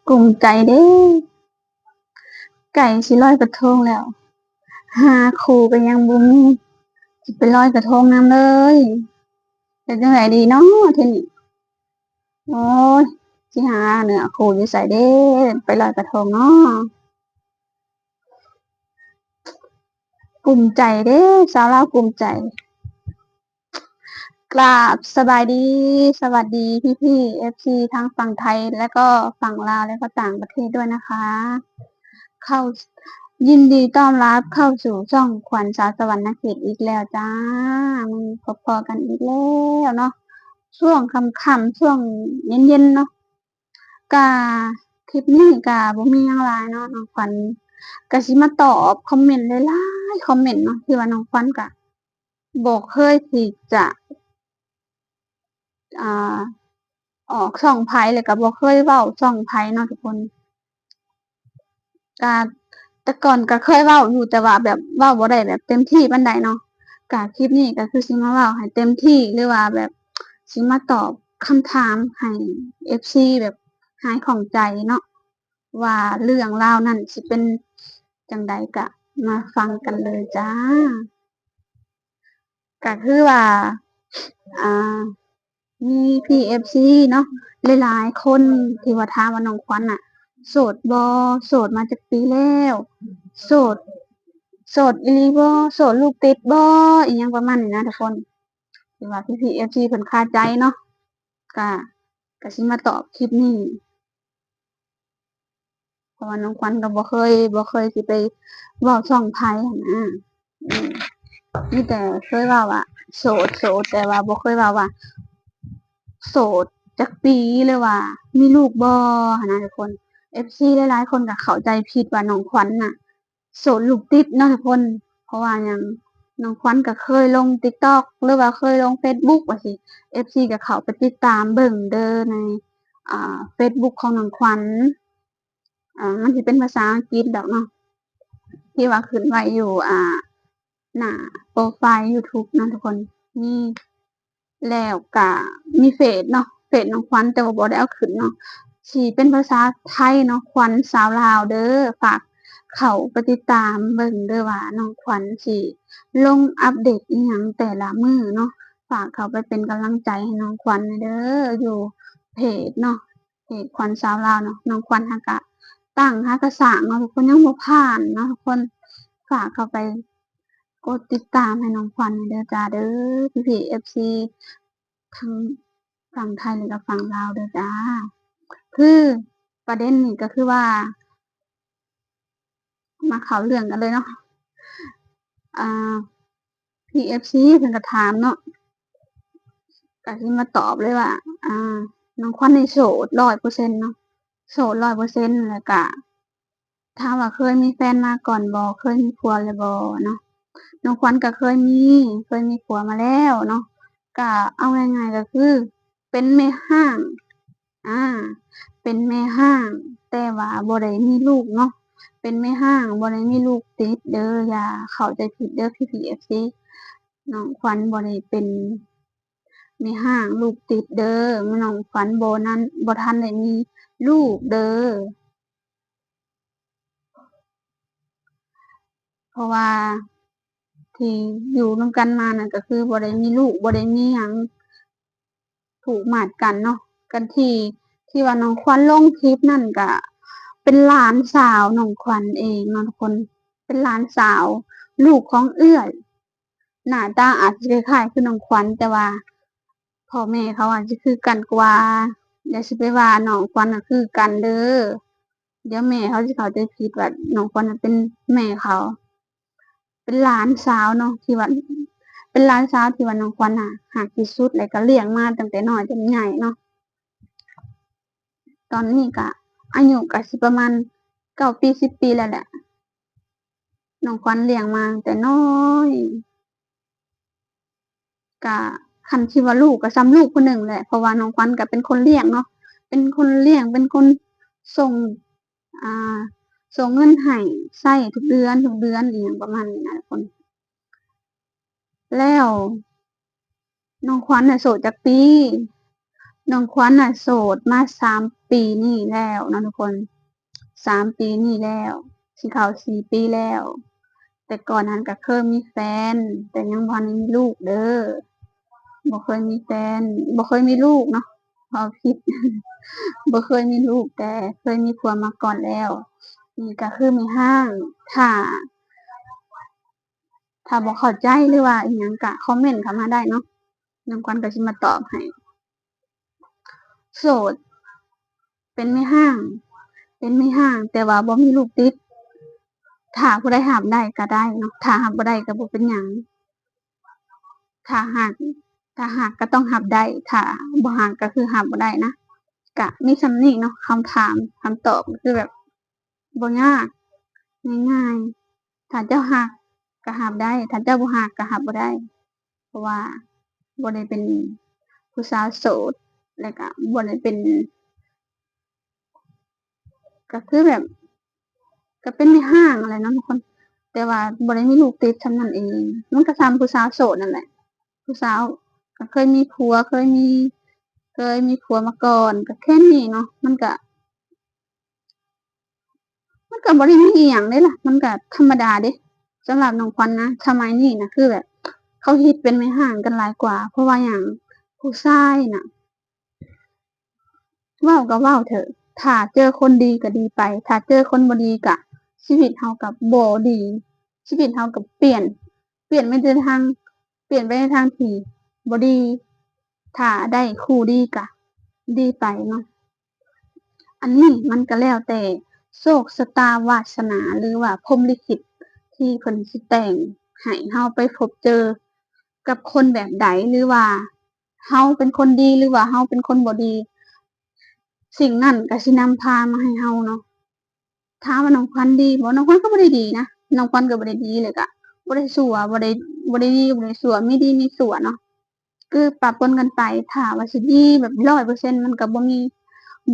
ກຸ້ມໃຈເດ້ ໃກ້ຊິລອຍກະທົງແລ້ວ ຫາຄູ່ກໍຍັງບໍ່ມີ ຊິໄປລອຍກະທົງນຳເລີຍ. ເຮັດຈັ່ງໃດດີເນາະທີນີ້? ໂອ້ຍ ຊິຫາເນື້ອຄູ່ຢູ່ໃສເດ້ ໄປລອຍກະທົງເນາະ? ກຸ້ມໃຈເດ້ ຊາວລາວກຸ້ມໃຈ. ກາບສະບາຍດີ ສະຫວັດດີພີ່ໆ ເອັຟຊີ ທັງຝັ່ງໄທ ແລະກໍຝັ່ງລາວ ແລະກໍຕ່າງປະເທດດ້ວຍນະຄະ. ເຂົ້າ ຍິນດີຕ້ອນຮັບເຂົ້າສູ່ຊ່ອງຂວັນສາວສະຫວັນນະເຂດອີກແລ້ວຈ້າ. ມື້ນີ້ພົບພໍ້ກັນອີກແລ້ວເນາະ ຊ່ວງຄ່ຳໆ ຊ່ວງເຢັນໆ ເນາະ. ກະ ຄລິບນີ້ກະບໍ່ມີຫຍັງຫຼາຍເນາະ ນ້ອງຂວັນກະຊິມາຕອບຄອມເມັນຫຼາຍໆ ຄອມເມັນເນາະ ທີ່ວ່ານ້ອງຂວັນກະບໍ່ເຄີຍທີ່ຈະ ອ່າ ອອກຊ່ອງໃຜ ແລ້ວກະບໍ່ເຄີຍເວົ້າຊ່ອງໃຜເນາະທຸກຄົນ. ກະ ແຕ່ກ່ອນກະເຄີຍເວົ້າຢູ່ ແຕ່ວ່າແບບເວົ້າບໍ່ໄດ້ແບບເຕັມທີ່ປານໃດເນາະ. ກະຄລິບນີ້ກະຄືຊິມາເວົ້າໃຫ້ເຕັມທີ່ ຫຼືວ່າແບບຊິມາຕອບຄຳຖາມໃຫ້ເອັຟຊີ ແບບຫາຍຂ້ອງໃຈເນາະ ວ່າເລື່ອງລາວນັ້ນຊິເປັນຈັ່ງໃດ ກະມາຟັງກັນເລີຍຈ້າ. ກະຄືວ່າ ອ່າ ມີພີ່ເອັຟຊີເນາະ ຫຼາຍໆຄົນທີ່ວ່າຖາມວ່ານ້ອງຂວັນນະໂສດບໍ່ ໂສດມາຈັກປີແລ້ວ ໂສດ ໂສດອີ່ຫຼີບໍ່ ໂສດລູກຕິດບໍ່ ອີ່ຫຍັງປະມານນີ້ນະທຸກຄົນ ທີ່ວ່າພີ່ໆເອັຟຊີເພິ່ນຄາໃຈເນາະ ກະ ກະຊິມາຕອບຄລິບນີ້. ເພາະວ່ານ້ອງຂວັນກໍບໍ່ເຄີຍ ບໍ່ເຄີຍຊິໄປເວົ້າຊ່ອງໃຜຫັ້ນນະ ອືມ ມີແຕ່ເຄີຍເວົ້າວ່າໂສດ ໂສດ ແຕ່ວ່າບໍ່ເຄີຍເວົ້າວ່າໂສດຈັກປີ ຫຼືວ່າມີລູກບໍ່ຫັ້ນນະທຸກຄົນ. ເອັຟຊີຫຼາຍໆຄົນກໍເຂົ້າໃຈຜິດວ່ານ້ອງຂວັນນະ ໂສດລູກຕິດເນາະທຸກຄົນ. ເພາະວ່າຫຍັງ? ນ້ອງຂວັນກໍເຄີຍລົງຕິກຕັອກ ຫຼືວ່າເຄີຍລົງເຟສບຸກວ່າຊີ້ ເອັຟຊີກໍເຂົ້າໄປຕິດຕາມເບິ່ງເດີ ໃນ ອ່າ ເຟສບຸກຂອງນ້ອງຂວັນ. ອ່າ ມັນຊິເປັນພາສາອັງກິດດອກເນາະ ທີ່ວ່າຂຶ້ນໄວ້ຢູ່ ອ່າ ໜ້າໂປຣໄຟລ໌ຢູທູບເນາະທຸກຄົນ. ມີ ແລ້ວກະມີເຟສເນາະ ເຟສນ້ອງຂວັນ ແຕ່ວ່າບໍ່ໄດ້ເອົາຂຶ້ນເນາະ ຊິເປັນພາສາໄທເນາະ ຂວັນສາວລາວເດີ. ຝາກເຂົ້າໄປຕິດຕາມເບິ່ງເດີວ່ານ້ອງຂວັນຊິລົງອັບເດດອີ່ຫຍັງແຕ່ລະມື້ເນາະ. ຝາກເຂົ້າໄປເປັນກຳລັງໃຈໃຫ້ນ້ອງຂວັນແດ່ເດີ ຢູ່ເພຈເນາະ ເພຈຂວັນສາວລາວເນາະ. ນ້ອງຂວັນຫາກະຕັ້ງ ຫາກະສ້າງເນາະທຸກຄົນ ຍັງບໍ່ຜ່ານເນາະທຸກຄົນ. ຝາກເຂົ້າໄປ ກົດຕິດຕາມໃຫ້ນ້ອງຂວັນແດ່ເດີຈ້າເດີ ພີ່ໆເອັຟຊີ ທັງຝັ່ງໄທ ແລະກະຝັ່ງລາວເດີຈ້າ. ຄືປະເດັນນີ້ກໍຄືວ່າ ມາເຂົ້າເລື່ອງກັນເລີຍເນາະ ອ່າ ພີ່ເອັຟຊີເພິ່ນກໍຖາມເນາະ ກໍຊິມາຕອບເລີຍວ່າ ອ່າ ນ້ອງຂວັນນີ້ໂສດຮ້ອຍເປີເຊັນເນາະ ໂສດຮ້ອຍເປີເຊັນ ແລ້ວກະ ຖາມວ່າເຄີຍມີແຟນມາກ່ອນບໍ່? ເຄີຍມີຜົວແລ້ວບໍ່ເນາະ? ນ້ອງຂວັນກໍເຄີຍມີ ເຄີຍມີຜົວມາແລ້ວເນາະ. ກໍເອົາງ່າຍໆກໍຄືເປັນແມ່ຮ້າງ ອາ ເປັນແມ່ຮ້າງ ແຕ່ວ່າບໍ່ໄດ້ມີລູກເນາະ ເປັນແມ່ຮ້າງ ບໍ່ໄດ້ມີລູກຕິດເດີ ຢ່າເຂົ້າໃຈຜິດເດີ ພີ່ໆເອັຟຊີ. ນ້ອງຂວັນບໍ່ໄດ້ເປັນແມ່ຮ້າງລູກຕິດເດີ ນ້ອງຂວັນບໍ່ນັ້ນ ບໍ່ທັນໄດ້ມີລູກເດີ. ເພາະວ່າທີ່ຢູ່ນຳກັນມານັ້ນກໍຄືບໍ່ໄດ້ມີລູກ ບໍ່ໄດ້ມີຫຍັງຜູກມັດກັນເນາະ. ກັນທີ່ ທີ່ວ່ານ້ອງຂວັນລົງຄລິບນັ້ນກໍເປັນຫຼານສາວນ້ອງຂວັນເອງເນາະທຸກຄົນ ເປັນຫຼານສາວ ລູກຂອງເອື້ອຍ. ໜ້າຕາອາດຊິຄ້າຍໆຄືນ້ອງຂວັນ ແຕ່ວ່າພໍ່ແມ່ເຂົາອາດຊິຄືກັນກວ່າ. ຢ່າຊິໄປວ່ານ້ອງຂວັນນະຄືກັນເດີ ດຽວແມ່ເຂົາຊິເຂົ້າໃຈຜິດວ່ານ້ອງຂວັນນະເປັນແມ່ເຂົາ. ເປັນຫຼານສາວເນາະ ທີ່ວ່າ ເປັນຫຼານສາວທີ່ວ່ານ້ອງຂວັນນະຮັກທີ່ສຸດ ແລ້ວກໍລ້ຽງມາຕັ້ງແຕ່ນ້ອຍຈົນໃຫຍ່ເນາະ. ຕອນນີ້ກະອາຍຸກະຊິປະມານເກົ້າປີ ສິບປີແລ້ວແຫຼະ. ນ້ອງຂວັນລ້ຽງມາຕັ້ງແຕ່ນ້ອຍ ກະຄັນຊິວ່າລູກກະສ່ຳລູກຜູ້ໜຶ່ງແຫຼະ ເພາະວ່ານ້ອງຂວັນກະເປັນຄົນລ້ຽງເນາະ ເປັນຄົນລ້ຽງ ເປັນຄົນສົ່ງ ອ່າ ສົ່ງເງິນໃຫ້ໃຊ້ທຸກເດືອນ ທຸກເດືອນ ອີ່ຫຍັງປະມານນີ້ນະທຸກຄົນ. ແລ້ວນ້ອງຂວັນນະໂສດຈັກປີ? ນ້ອງຂວັນນະໂສດມາສາມປີນີ້ແລ້ວເນາະທຸກຄົນ, ສາມປີນີ້ແລ້ວ ຊິເຂົ້າສີ່ປີແລ້ວ. ແຕ່ກ່ອນຫັ້ນກະເຄີຍມີແຟນ ແຕ່ຍັງບໍ່ທັນໄດ້ມີລູກເດີ. ບໍ່ເຄີຍມີແຟນ ບໍ່ເຄີຍມີລູກເນາະ ເວົ້າຜິດ ບໍ່ເຄີຍມີລູກ ແຕ່ເຄີຍມີຜົວມາກ່ອນແລ້ວ. ນີ້ກະຄືແມ່ຮ້າງ. ຖ້າ ຖ້າບໍ່ເຂົ້າໃຈ ຫຼືວ່າອີ່ຫຍັງກະຄອມເມັນເຂົ້າມາໄດ້ເນາະ, ນ້ອງຂວັນກະຊິມາຕອບໃຫ້. ໂສດ ເປັນແມ່ຮ້າງ ເປັນແມ່ຮ້າງ ແຕ່ວ່າບໍ່ມີລູກຕິດ. ຖ້າຜູ້ໃດຮັບໄດ້ກະໄດ້ເນາະ, ຖ້າຮັບບໍ່ໄດ້ກະບໍ່ເປັນຫຍັງ. ຖ້າຮັກ ຖ້າຮັກກະຕ້ອງຮັບໄດ້, ຖ້າບໍ່ຮັກກະຄືຮັບບໍ່ໄດ້ນະ. ກະມີສ່ຳນີ້ເນາະ, ຄຳຖາມ ຄຳຕອບກະຄືແບບບໍ່ຍາກ, ງ່າຍໆ. ຖ້າເຈົ້າຮັກກະຮັບໄດ້, ຖ້າເຈົ້າບໍ່ຮັກກະຮັບບໍ່ໄດ້. ເພາະວ່າບໍ່ໄດ້ເປັນຜູ້ສາວໂສດ ແລ້ວກະບໍ່ໄດ້ເປັນ ກະຄືແບບ ກະເປັນແມ່ຮ້າງຫັ້ນແຫຼະເນາະທຸກຄົນ, ແຕ່ວ່າບໍ່ໄດ້ມີລູກຕິດສ່ຳນັ້ນເອງ. ມັນກະສ່ຳຜູ້ສາວໂສດນັ້ນແຫຼະ, ຜູ້ສາວກະເຄີຍມີຜົວ ເຄີຍມີ ເຄີຍມີຜົວມາກ່ອນ ກະແຄ່ນີ້ເນາະ. ມັນກະ ມັນກະບໍ່ໄດ້ມີອີ່ຫຍັງເດ້ລະ, ມັນກະທຳມະດາເດ້. ສຳລັບນ້ອງຂວັນນະ ສະໄໝນີ້ນະ ຄືແບບເຂົາຮິດເປັນແມ່ຮ້າງກັນຫຼາຍກວ່າ. ເພາະວ່າຫຍັງ? ຜູ້ຊາຍນະ ເວົ້າກະເວົ້າເຖາະ, ຖ້າເຈີຄົນດີກະດີໄປ, ຖ້າເຈີຄົນບໍ່ດີກະ ຊີວິດເຮົາກະບໍ່ດີ, ຊີວິດເຮົາກະປ່ຽນ ປ່ຽນໄປໃນທາງ ປ່ຽນໄປໃນທາງທີ່ບໍ່ດີ. ຖ້າໄດ້ຄູ່ດີກະດີໄປເນາະ. ອັນນີ້ມັນກະແລ້ວແຕ່ໂຊກຊະຕາວາສະໜາ ຫຼືວ່າພົມລິຂິດ ທີ່ເພິ່ນຊິແຕ່ງໃຫ້ເຮົາໄປພົບເຈີກັບຄົນແບບໃດ ຫຼືວ່າເຮົາເປັນຄົນດີ ຫຼືວ່າເຮົາເປັນຄົນບໍ່ດີ, ສິ່ງນັ້ນກະຊິນຳພາມາໃຫ້ເຮົາເນາະ. ຖາມວ່ານ້ອງຂວັນດີບໍ່? ນ້ອງຂວັນກະບໍ່ໄດ້ດີນະ, ນ້ອງຂວັນກະບໍ່ໄດ້ດີ ແລ້ວກະບໍ່ໄດ້ຊົ່ວ ບໍ່ໄດ້ ບໍ່ໄດ້ດີ ບໍ່ໄດ້ຊົ່ວ ມີດີມີຊົ່ວເນາະ, ຄືປະປົນກັນໄປ. ຖ້າວ່າຊິດີແບບຮ້ອຍເປີເຊັນ ມັນກະບໍ່ມີ,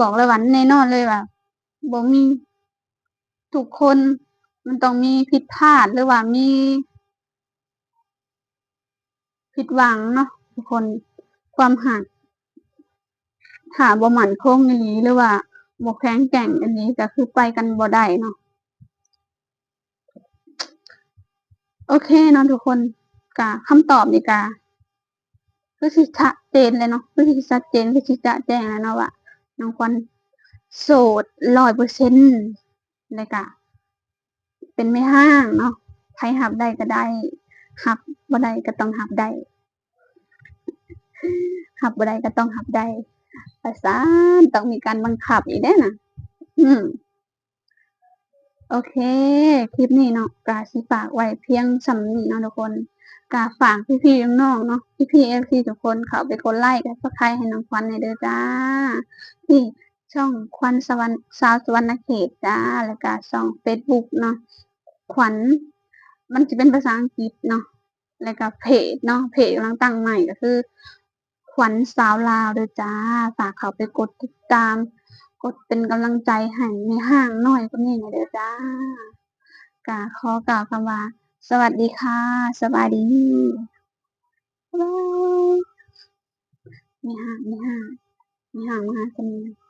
ບອກເລີຍວ່າ ແນ່ນອນເລີຍວ່າບໍ່ມີ. ທຸກຄົນມັນຕ້ອງມີຜິດພາດ ຫຼືວ່າມີ ຜິດຫວັງເນາະທຸກຄົນ. ຄວາມຮັກຖ້າບໍ່ໝັ້ນຄົງອີ່ຫຼີ ຫຼືວ່າບໍ່ແຂງແກ່ງອີ່ຫຼີ ກະຄືໄປກັນບໍ່ໄດ້ເນາະ. ໂອເຄເນາະທຸກຄົນ, ກະຄຳຕອບນີ້ກະຄືຊິຊັດເຈນແລ້ວເນາະ, ຄືຊິຊັດເຈນ ຄືຊິຈະແຈ້ງແລ້ວເນາະວ່າ ນ້ອງຂວັນໂສດຮ້ອຍເປີເຊັນ ແລ້ວກະ ເປັນແມ່ຮ້າງເນາະ, ໃຜຮັບໄດ້ກະໄດ້ ຮັບບໍ່ໄດ້ກະຕ້ອງຮັບໄດ້ ຮັບບໍ່ໄດ້ກະຕ້ອງຮັບໄດ້ ວ່າຊັ້ນ. ຕ້ອງມີການບັງຄັບອີກເດ້ນະ. ອືມ ໂອເຄ ຄລິບນີ້ເນາະ ກະຊິຝາກໄວ້ພຽງສ່ຳນີ້ເນາະທຸກຄົນ. ກະຝາກພີ່ໆນ້ອງໆເນາະ ພີ່ໆເອັຟຊີທຸກຄົນ ເຂົ້າໄປກົດໄລ້ ກົດຊັບສະໄຄຣບ໌ໃຫ້ນ້ອງຂວັນແດ່ເດີຈ້າ ທີ່ ຊ່ອງຂວັນສະຫວັນ ຊາວສະຫວັນນະເຂດຈ້າ ແລ້ວກະຊ່ອງເຟສບຸກເນາະ ຂວັນ ມັນຈະເປັນພາສາອັງກິດເນາະ ແລ້ວກະເພຈເນາະ ເພຈກຳລັງຕັ້ງໃໝ່ ກະຄືຂວັນຊາວລາວເດີຈ້າ. ຝາກເຂົ້າໄປກົດຕິດຕາມ ກົດເປັນກຳລັງໃຈໃຫ້ແມ່ຮ້າງນ້ອຍຄົນນີ້ແດ່ເດີຈ້າ. ກະຂໍກ່າວຄຳວ່າ ສະຫວັດດີຄ່ະ ສະບາຍດີ ບາຍບາຍ. ແມ່ຮ້າງ ແມ່ຮ້າງ ແມ່ຮ້າງມະຫາສະເໜ່.